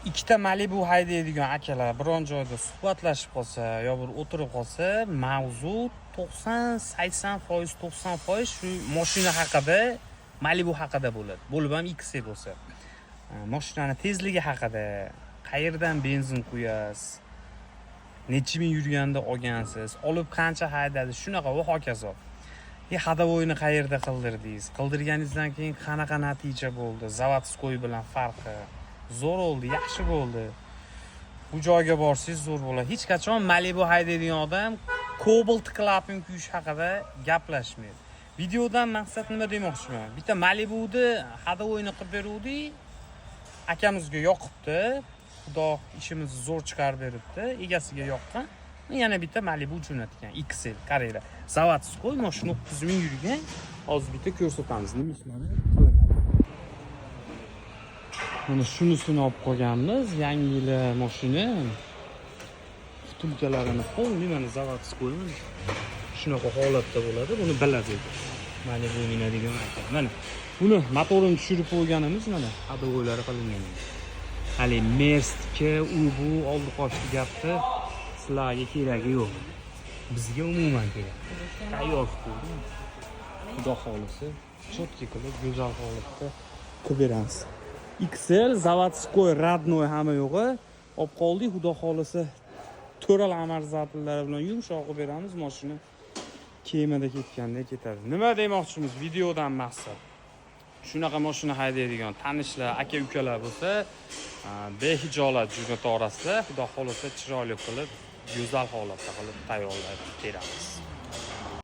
Ikkita Malibu haydaydigan akalar biron joyda suhbatlashib qolsa yo bir o'tirib qolsa, mavzu 90, 80%, 90% shu moshina haqida, Malibu haqida bo'ladi. Bo'lib ham XL bo'lsa. Moshinani tezligi haqida, qayerdan benzin quyasiz, necha ming yurganda olgansiz, olib qancha haydadi, shunaqa va hokazo. И ходовойni qayerda qildirdingiz, qildirganingizdan keyin qanaqa natija bo'ldi, заводской bilan farqi, zo'r bo'ldi, yaxshi bo'ldi, bu joyga borsangiz zo'r bo'ladi. Hech qachon Malibu haydaydigan odam Cobalt klapan kuyish haqida gaplashmaydi. Videodan maqsad nima demoqchiman? Bitta Malibuni ходовойni qilib beruvdik, akamizga yoqibdi, Xudo ishimizni zo'r chiqarib beribdi, egasiga yoqqan. Yana bitta Malibu jo'natgan, XL. Qaranglar, заводской mashina, 30 000 yurgan. Hozir bitta ko'rsatamiz nima ishlari qilinadi. Mana shunisini olib qolganmiz, yangi yili mashina, втулкalarini полный, mana, заводской shunaqa holatda bo'ladi. Buni biladi Malibu minadigan aka. Mana buni motorini tushirib qo'yganimiz, mana ходовойлari qilingan. Hali Merstki u bu oldi qochdi gapni sizlarga keragi yo'q, bizga umuman kerak. Tayyor qilib qo'ydim, Xudo xohlasa, четкий qilib, go'zal holatda qilib beramiz. XL заводской, родной, hamma yo'g'i olib qoldik. Xudo xohlasa, to'ral амортизаторlari bilan yumshoq qilib beramiz. Moshina kemada ketganda ketadi. Nima demoqchimiz? Videodan maqsad, shunaqa mashina haydaydigan tanishlar, aka ukalar bo'lsa, behijolat jo'nata olasizlar. Xudo xohlasa, chiroyli qilib, go'zal holatda qilib tayyorlab beramiz.